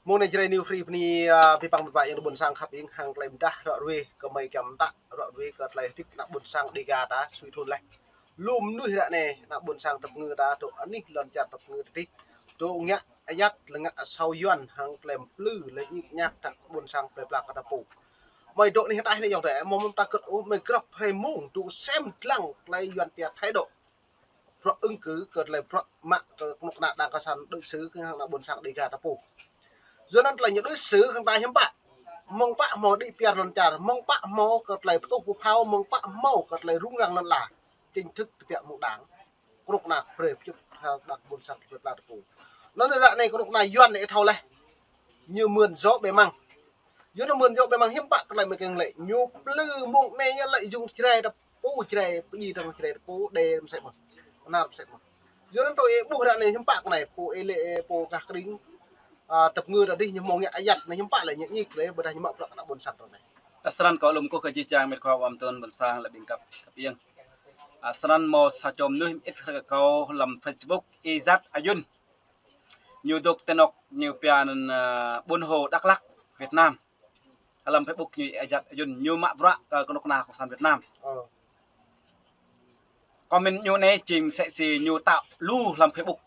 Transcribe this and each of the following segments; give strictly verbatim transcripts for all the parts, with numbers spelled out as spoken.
Mơ̆ng anai Jrai New Free bơni, a, abih bang met wa ayŏng adơi ƀuôn sang khăp ing hăng tơlơi pơdah ră ruai kơ mơi kiăng mơta ră ruai kơ tơlơi hơdip ană ƀuôn sang Dega ta sui thun laih. Lu mơnuih ră anai ană ƀuôn sang tơpơngư ta dŏ anih lŏn čar tơpơngư tơdih. Dŏ ngă ayăt lĕ ngă asâo Yuan hăng tơlơi plư lĕ ñik ñak ta ƀuôn sang plơi pla kơ ta pô. Mơi dŏ anih ataih anai ayŏng adơi, mơ̆ng mơ̆ng ta kơt ôh, mơi grăp hrơi mông dŏ sem dlăng tơlơi Yuan pia thái độ. Bruă ứng cử kơ tơlơi bruă mă kơ kơnuk kơna đảng cộng sản đối xử kơ hăng ană ƀuôn sang Dega ta pô. Yua anŭn tơlơi ñu đối xử kơ ta hiư̆m pă. Mơ̆ng pă hmâo đĭ piar lŏn čar, mơ̆ng pă hmâo kơ tơlơi pơtuh pơphao, mơ̆ng pă hmâo kơ tơlơi rŭng răng lŏn ala. Chính thức tơbiă mơ̆ng đảng. Kơnuk kơna brơi pơčut hăng đảng ƀuôn sang plơi pla ta pô. Anŭn ră anai kơnuk kơna Yuan anai ih thâo laih. Ñu mưn yŏ ƀơi măng. Yua anŭn mưn yŏ ƀơi măng hiư̆m pă tơlơi mơi kiăng lĕ. Ñu plư mông anai ñu lĕ yŭng Jrai ta pô Jrai, pơjing dơ̆ng Jrai ta pô, đe mơsĕ mơ̆n. Kơnar mơsĕ mơ̆n. Yua anŭn tui ih ƀuh ră anai hiư̆m pă kơ anai, pô ih lĕ, ơ, pô gah kơring, a, tơpơngư ta dih ñu hmâo ngă ayăt anai hiư̆m pă lĕ ñu ñik lĕ, ƀôdah ñu mă bruă kơ ană ƀuôn sang ta anai. A, snăn kâo lŏm kơkuh kơ jih jang met khua wa mơ̆ng tơ̆n ƀuôn sang lĕ ƀing găp, găp ayŏng. A, snăn hmâo sa čô mơnuih mơit kơ kâo hlăm Facebook, Izat Ayun. Ñu dŏ ti anŏ ñu pia anŭn, a, Buôn Hồ, Đắk Lắk, Việt Nam. Hlăm Facebook ñu Izat Ayun, ñu mă bruă kơ kơnuk kơna cộng sản Việt Nam. Ơ. Comment ñu anai jing mơsĕ si ñu tao lu hlăm Facebook.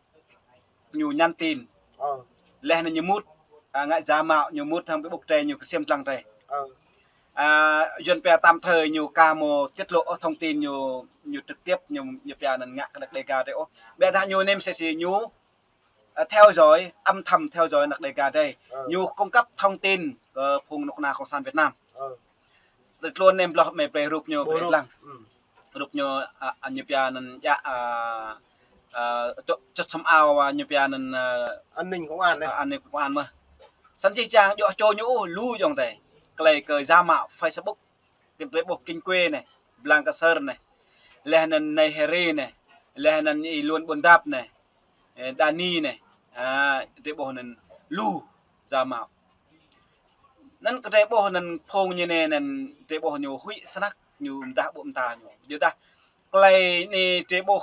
Ñu nhắn tin. Ơ. Laih anŭn ñu mŭt, a, ngă giả mạo ñu mŭt hăng Facebook drei ñu kơsem dlăng drei. Ơ. A, Yuan pia tạm thời ñu ka mâo tiết lộ ôh thông tin ñu, ñu trực tiếp ñu, ñu pia anŭn ngă kơ ană Dega drei ôh. Ƀiădah ñu anai mơsĕ si ñu, a, theo dõi, âm thầm theo dõi ană Dega drei. Ơ. Ñu cung cấp thông tin kơ phung kơnuk kơna cộng sản Việt Nam. Ơ. Tơlơi tluôn anai ƀlŏh mơi brơi rup ñu brơi lăng. Rup ñu, a, a, ñu pia anŭn djă, a, a, čŏt, čŏt sum ao, a, ñu pia anŭn, a, an ninh công an anai. A, an ninh công an mơ̆n. Snăn jih jang djŏ čô ñu ôh lu ayŏng adơi. Tơlơi kơ giả mạo Facebook, kơ drei ƀuh Kinh Quê anai, Blang Kasar anai. Laih anŭn Nay Heri anai. Laih anŭn Y Luôn Buôn Dap anai. Ơ, Đani anai. A, drei ƀuh anŭn lu giả mạo. Anŭn kơ drei ƀuh anŭn phung ñu anai anŭn drei ƀuh ñu huĭ snăk ñu mơdah ƀô̆ mơta ñu. Yua dah tơlơi anai drei ƀuh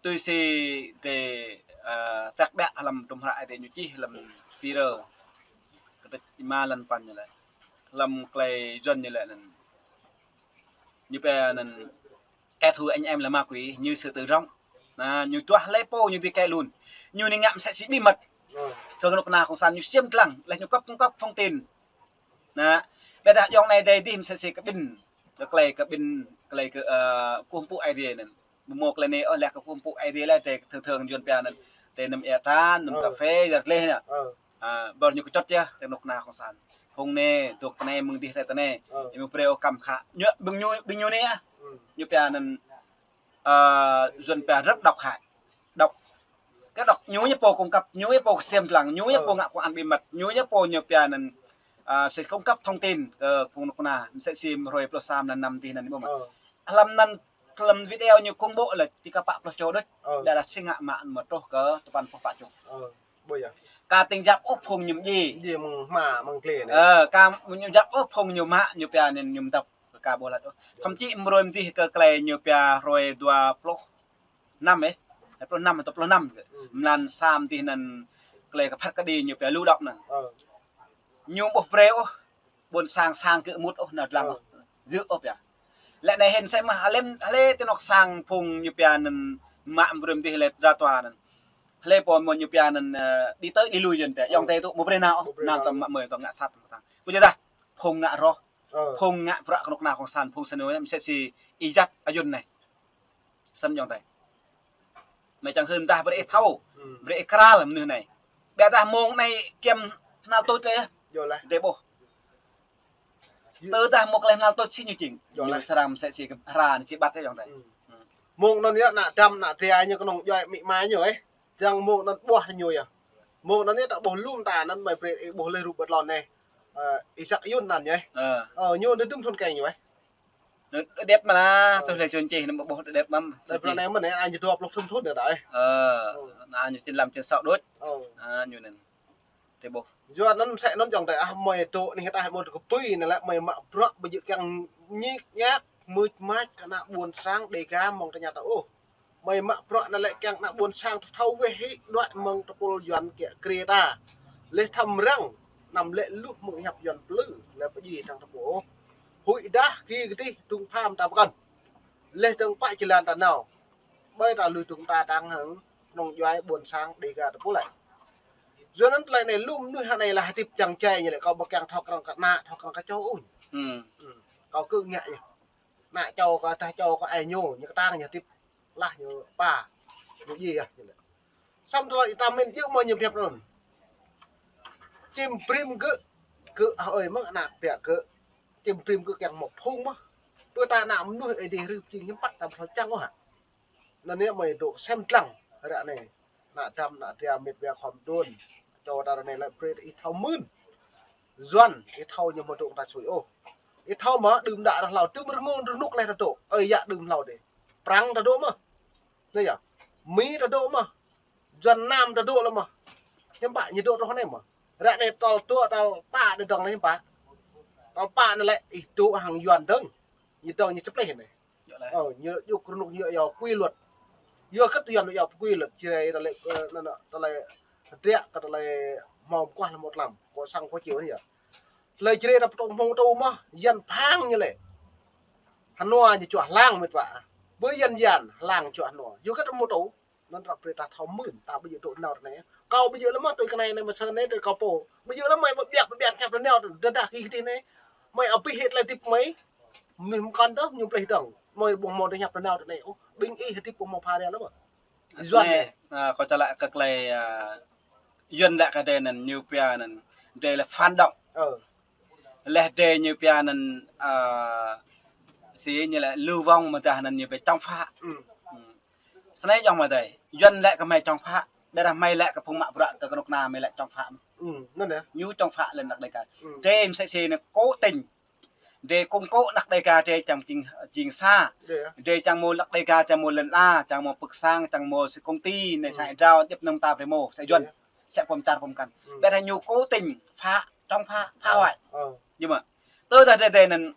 tui si drei, a, tơbiă hlăm tơlơi hră Ơi Adai ñu čih hlăm Führer. Kơtưč êma lăn păn ñu lĕ. Hlăm tơlơi Yuan ñu lĕ anŭn. Ñu pia anŭn kẻ thù anh em là ma quỷ, như sự tự rộng. Anŭn, ñu tuah lĕ pô ñu dĭ kĕ lun. Ñu anai ngă mơsĕ si bí mật. Ơ. Kơ kơnuk kơna cộng sản ñu ksiêm dlăng, laih ñu cấp, cung cấp thông tin. Anŭn, ƀiădah ayŏng anai dai dih mơsĕ si kơ ƀing. Kơ tơlơi kơ ƀing, tơlơi kơ, ơ, kơkuh pơpŭ Ơi Adai anŭn. Ƀu mâo tơlơi anai ôh, laih kơkuh pơpŭ Ơi Adai laih, drei thường thường Yuan pia anŭn. Drei năm ia tran, năm cà phê, yar leh anŭn. Ơ. A, ƀôdah ñu kơčŏt yơh, tơ kơnuk kơna cộng sản. Phung anai, dŏ tơ anai, mơ̆ng dih rai tơ anai. Ơ. Ñu brơi ôh kam khă. Ñu, ƀing ñu, ƀing ñu anai ah. Ơ. Ñu pia anŭn, a, Yuan pia rất độc hại. Độc. Kơ độc ñu ñu pô cung cấp, ñu ñu pô ksiêm dlăng, ñu ñu pô ngă công an bí mật, ñu ñu pô ñu pia anŭn, a, sẽ cung cấp thông tin kơ phung kơnuk kơna, mơsĕ si hrơi pluh sa mlan năm dih anŭn ƀu mơ̆n. Ơ. Hlăm anŭn hlăm video ñu công bố lĕ či kơ pă pluh čô đôč. Ơ. Ƀiădah si ngă mă mơ̆ truh kơ tơpăn pluh pă čô. Ơ, ƀu yơh. Ka tĭng yap ôh phung ñu mdjiê. Mdjiê mơ̆ng hma mơ̆ng klê anai. Ơ, ka ñu yap ôh phung ñu mă ñu pia anŭn ñu mdăp ka ƀuh lăt ôh. Thậm chí mơ̆ hrơi mơ̆ng dih kơ tơlơi ñu pia hrơi dua pluh năm eh. Dua pluh năm atau pluh năm. Mlan sa mơ̆ng dih anŭn tơlơi kơ phat kơđi ñu pia lũ động anŭn. Ơ. Ñu ƀuh brơi ôh. Ƀôn sang sang kơ mŭt ôh nao dlăng ôh. Djơ̆ ôh pia. Lĕ anai hĭn sĕ mơ̆ hlăm, hlăm ti anŏ sang phung ñu pia anŭn mă mơ̆ hrơi mơ̆ng dih hlăm ra tòa anŭn. Hlăm pô mơ̆ ñu pia anŭn, ơ, đi tới đi lui Yuan pia. Ayŏng adơi tŭ mơ̆ brơi nao ôh. Nao tơm mă mơi tơm ngă sat tơm tang. Kơ yua dah. Phung ngă roh. Ơ. Phung ngă bruă kơnuk kơna cộng sản phung sơnô mơsĕ si Izat Ayun anai. Snăn ayŏng adơi. Mơi čang hưn dah brơi ih thâo. Brơi ih kral mơnuih anai. Ƀiădah mông anai kiăng hnal tuč lĕ. Yơh laih. Drei ƀuh. Tơdah mông tơlơi hnal tuč si ñu jing. Yơh laih. Ñu srăng mơsĕ si kơ hra anai či ƀăt yơh ayŏng adơi. Mông anŭn yơh ană Dăm ană Dria ñu kơnơ̆ng djuai amĭ ama ñu eh. Čang mông anŭn ƀuh ñu yơh. Mông anŭn yơh ta ƀuh lu mơta anŭn mơi brơi ih ƀuh leh rup ƀơi tơlơi anai. Ơ, Izat Ayun anŭn yơh. Ơ. Ơ, ñu anŭn dŭm thun keng ñu eh. Anŭn đơ đep mơ̆n lah, tui hlơi čun čih anŭn ƀuh đơ đep mơ̆n. Đơ brơi anai mơ̆n anŭn ñu dua pluh thun thun anŭn đah eh. Ơ, anŭn ñu čin lăm čin sŏ đôč. Ơ. Anŭn ñu anŭn. Tơ ƀuh. Yua anŭn mơsĕ anŭn ayŏng adơi ah mơi dŏ anih ataih mơi dŏ kơ pui anŭn lĕ mơi mă bruă ƀu djơ̆ kiăng ñik ñak mưč mač kơ ană ƀuôn sang Dega mơ̆ng tơña ta ôh. Mơi mă bruă anŭn lĕ kiăng ană ƀuôn sang thâo weh hĭ đuaĭ mơ̆ng tơpul Yuan kiă kriê ta. Leh thăm răng, năm lĕ luh mơ̆ng hiăp Yuan plư, lĕ pơjing tang tơpŭ ôh. Huĭ dah, ki kơdih, dŭng pham ta pơkŏn. Leh dơ̆ng pă jơlan ta nao. Ƀơi ta lui dŭng ta tang hăng, kơnong djuai ƀôn sang Đêga ta pô lĕ. Yua anŭn tơlơi anai lŏm mơnuih hơnai lah hơdip čang čai ñu lĕ kâo ƀu kiăng thâo krăn kơ ană, thâo krăn kơ čô ôh. Hmm. Hmm. Kâo kơ ngă yơh. Ană čô kâo, dah čô kâo ai ñu, ñu kơtang ñu hơdip lah ñu pă, ñu djai yơh, ñu lĕ. Samơ̆ tơlơi ita min jơ̆ mơ̆ ñu pơhiăp anŭn. Čim brĭm gơ̆, gơ̆ hơơi mơ̆ng ană biă gơ̆. Čim brĭm gơ̆ kiăng mơ̆ phung mơ̆. Pơ ta ană mơnuih ơi dih rưp jing hiư̆m pă ta ƀu thâo čang ôh hă. Anŭn yơh mơi dŏ sem dlăng ră anai. Ană dăm, ană dia, met wa khom đôn. Čô ta ră anai lĕ brơi ih thâo mưn. Yuan, ih thâo ñu mơ̆ dŏ ta sui ôh. Ih thâo mơ̆ đưm đă rơhlâo, đưm rơngon rơnuk leh ta dŏ. Ơi yă đưm hlâo dih. Prăng ta dŏ mơ̆. Anai yơh. Mi ta dŏ mơ̆. Yuan Nam ta dŏ lĕ mơ̆. Hiư̆m pă ñu dŏ truh anai mơ̆. Ră anai tal dua, tal pă anai dơ̆ng anai hiư̆m pă. Tal pă anai lĕ ih dŏ hăng Yuan dơ̆ng. Ñu dơ̆ng ñu čơpleh anai. Ơ, ñu yua kơ rơnuk ñu yua quy luật. Yua kơ Yuan yua quy luật, Jrai ta lĕ, ơ, anŭn, anŭn, ta lĕ hơdră kơ ta lĕ hmâo mơkuah lĕ hmâo tlam. Kơ sang kơ chiu anai yơh. Tơlơi Jrai ta pơtô hmâo tŭ mơ̆, Yuan phang ñu lĕ. Hơnua ñu čuă hlang met wa. Ƀơi Yuan Yuan hlang čuă hơnua. Yua kơ ta hmâo tŭ. Anŭn ră brơi ta thâo mưn, ta ƀu djơ̆ dŏ nao ră anai. Kâo ƀu djơ̆ lĕ mơ̆ tui kơ anai anai mă sơ anai tui kâo pô. Ƀu djơ̆ lĕ mơi ƀu biă, ƀu biă hiăp rơneo, tơdah kơ kơdih anai. Mơi abih hĭ tơlơi hơdip mơi. Mơnuih mơkŏn tơ̆, ñu pleh dơ̆ng. Mơi ƀu hmâo tơlơi hiăp rơneo ră anai. Ôh, ƀing ih hơdip ƀu hmâo pha rơneo lĕ mơ̆. Yuan anai, anai. Ơ, kâo čang lăi kơ tơlơi, ơ, Yuan lăi kơ drei anŭn, ñu pia anŭn, drei lĕ phản động. Ơ. Leh drei ñu pia anŭn, ơ, si ñu lĕ lưu vong mơ̆ dah anŭn ñu pia chống phá. Ừ. Ừ. Snei yơh mơ̆ dih. Yuan lĕ kơ mơi chống phá. Ƀiădah mơi lĕ kơ phung mă bruă kơ kơnuk kơna mơi lĕ chống phá. Ừ, anŭn yơh. Ñu chống phá lĕ anăk Đêga. Ừ. Drei mơsĕ si anai cố tình. Drei kŭng kô̆ anăk Đêga drei čang jing, jing sa. Iya. Drei čang mơ̆ anăk Đêga čang mơ̆ lŏn ala, čang mơ̆ pơ̆k sang, čang mơ̆ si công ty, anai sa drao, djŏp anŭn ta brei mơ̆, sa Yuan. Iya. Sa pơm čar pơm kăn. Ừ. Ƀiădah ñu cố tình phá, chống phá, phá hoại. Ờ. Ñu mơ̆. Tơdah drei drei anŭn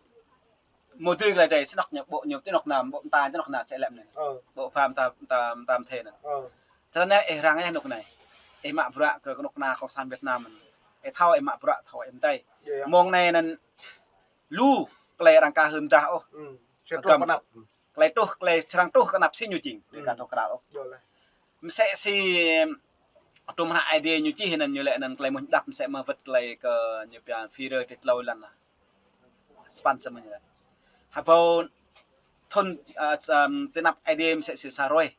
mơ̆ dưi kơ lĕ drei, snăk ñu ƀô̆ ñu ti anŏk anăm, ƀô̆ mơta ti anŏk anăm, sĕ lĕm anai. Ơ. Ƀô̆ pham tam, tam, tam thê anai. Ơ. Črăn anai, ih răng ih anŏk anai. Ih mă bruă kơ kơnuk kơna cộng sản Việt Nam anai. Ih thâo ih mă bruă thâo ih mơtai. Iya, iya. Mơ̆ng anai anŭn lu, tơlơi arăng ka hưm dah ôh. Ừ. Sĕ truh kơnăp. Tơlơi truh, tơlơi srăng truh kơnăp si ñu jing. Drei ka thâo krăn ôh. Iya lĕ. Mơsĕ si, tum hră Aê Diê ñu čih anŭn ñu lĕ anŭn tơlơi mơ̆ng đăp mơsĕ mơ̆ wơ̆t tơlơi kơ ñu pia phi rơ tê tlâo lăn. Span samơ̆ ñu lĕ. Hơbâo thŭn, ơ, ơm, tơnap Aê Diê mơsĕ si sa hrơi.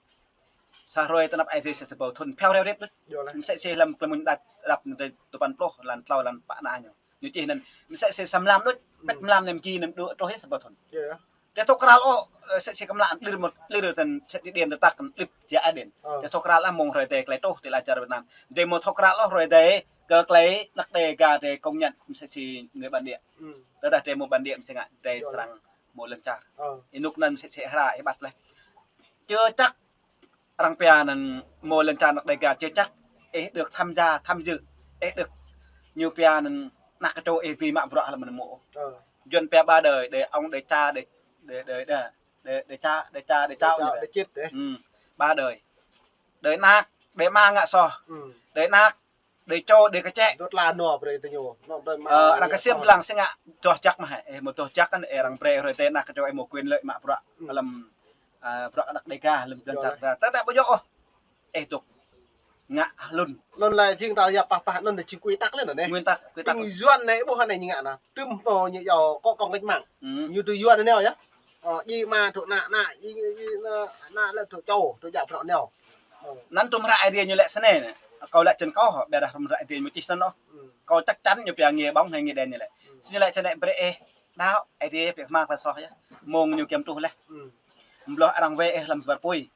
Sa hrơi tơnap Aê Diê sa hrơi thŭn phiao reo rep đôč. Iya lĕ. Mơsĕ si lăm tơlơi mơ̆ng đăp, đăp anŭn tơpăn pluh lăn tlâo lăn pă anai ñu. Ñu čih anŭn, mơsĕ si sa mlam đôč, pĕt mlam nem ki nem dŏ truh sa hrơi thŭn. Iya. Drei thâo krăn ôh, ơ, mơsĕ si kơmlă đlir mơ̆, đlir tơ̆n, mơsĕ ti điện tơ tăk, lip ja ai điện. Ơ. Drei thâo krăn lah mơ̆ng hrơi tê tơlơi truh ti lăn čar Việt Nam. Drei mơ̆ thâo krăn ôh hrơi tê kơ tơlơi anăk Đêga drei công nhận mơsĕ si người bản địa. Ừ. Tơdah drei mơ̆ bản địa mơsĕ ngă, drei srăng mơ̆ lŏn čar. Ơ. Ih anŭn anŭn mơsĕ si hra, ih ƀăt leh. Chưa chắc arăng pia anŭn mơ̆ lŏn čar anăk Đêga, chưa chắc ih được tham gia, tham dự, ih được ñu pia anŭn anăk kơčô ih dưi mă bruă lăm anŭn mơ̆. Ơ. Yuan pia ba đời, đời ông, đời cha, đời, đời, đời, đời, đời cha, đời cha, đời cháu, đời cháu, đời chết đấy. Ừ, ba đời. Đời anăk, đời ama ngă soh. Ừ. Đời anăk, đe čô, đe kơčĕ. Dŏ tla nua brơi tơ ñu. Nua brơi mă. Ơ, arăng kơsem lăng sĕ ngă, doh jak mơ̆ hĕ. Ơ, mơ̆ doh jak kăn, ơ, arăng brơi hrơi tê anăk kơčô, ơ, mơ̆ quyền lợi mă bruă. Ừ. Lăm, ơ, bruă anăk Đêga, lăm dŏ čar ta. Tơdah ƀu djơ̆ ôh. Ơ, dŏ. Ngă hlŭn. Hlŭn lĕ jing ta yap pah pah hlŭn lĕ jing quy tắc lĕ anŭn. Nguyên tắc, quy tắc. Ƀing Yuan anai ih ƀuh anai ñu ngă anŭn. Tơm pô ñu yua kơ kông kĕč măng. Ừ. Ñu tui Yuan anai yơh. Ơ, djai ama dŏ ană, ană, djai, djai, ană, ană lĕ dŏ čô, dŏ jak bruă anai. Anŭn tum hră Aê Diê ñu lĕ snei anai. Kâo lĕ čăn kâo, ƀiădah tum hră Aê Diê ñu čih snăn ôh. Kâo chắc chắn ñu pia nge ƀơ̆ng hĕ nge đen ñu lĕ. Snei lĕ snei brơi ih đaŏ Aê Diê pia mă tơlơi soh yơh. Mơ̆ng ñu kiăng truh leh. Mơ̆ hlâo arăng wai ih lăm war apui.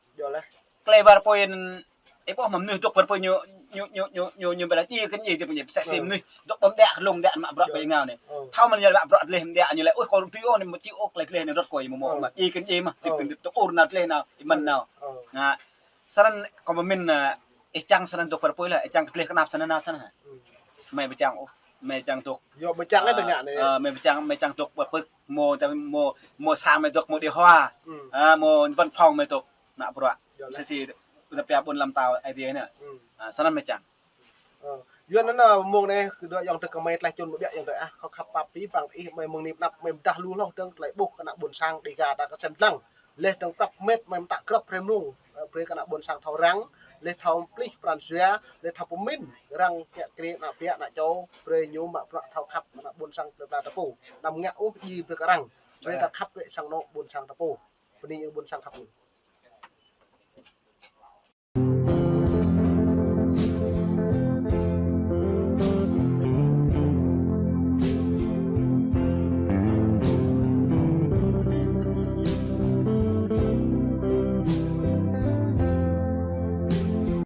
Tơlơi war apui anŭn, ih ƀuh mơ̆ mơnuih dŏ war apui ñu, ñu, ñu, ñu, ñu, ñu ƀiădah djai kơ djai, djai kơ djai, mơsĕ si mơnuih dŏ ƀơ̆ng đĕ, hlŏng đĕ mă bruă ƀơi ngao anai. Thâo mơ̆ ñu mă bruă dleh mơ̆ đĕ ñu lĕ, ôh, kâo tui ôh anai mă či ôh tơlơi dleh anai rŏt kơ ih mơ̆ mă, djai kơ djai mơ̆, djai kơ djai, tơ ur nao dleh nao, ih mơ̆n nao. Ngă. Snăn kâo mơ̆n, ơ, ih čang snăn dŏ war apui lah, ih čang kơ dleh kơnap snăn nao snăn. Mơi ƀu čang ôh, mơi čang dŏ. Yua ƀu čang ôh, ơ, mơi ƀu čang, mơi čang dŏ war apui, mơ̆, mơ̆, mơ̆ sang mơi dŏ, mơ̆ đi hoa. Ơ, mơ̆ văn phòng mơi dŏ. Mă bruă. Mơsĕ si, ƀu ta pia ƀôn lăm tao Aê Diê anai. Ơ, snăn mơi čang. Ơ. Yua anŭn, ơ, mơ̆ng anai, kơ dŏ ayŏng adơi gơmơi tơlơi čun mơbiă ayŏng adơi ah, khŏk khăp pap pĭ păng ih mơi mơ̆ng anai pơanăp mơi pơdah lu hloh dơ̆ng tơlơi ƀuh kơ ană ƀôn sang Dega ta kơsem dlăng. Laih dơ̆ng prăp met mơi mơtă grăp hrĕm nung, ơ, brơi kơ ană ƀôn sang thâo răng, laih thâo plih pran jua, laih thâo pơmĭn răng kiă kriê ană ƀă ană čô, brơi ñu mă bruă thâo khăp ană ƀôn sang plơi pla ta pô. Anăm ngă ôh djai brơi kơ arăng. Brơi kơ khăp wĕ sang anŏ ƀôn sang ta pô. Bơni ƀôn sang khăp.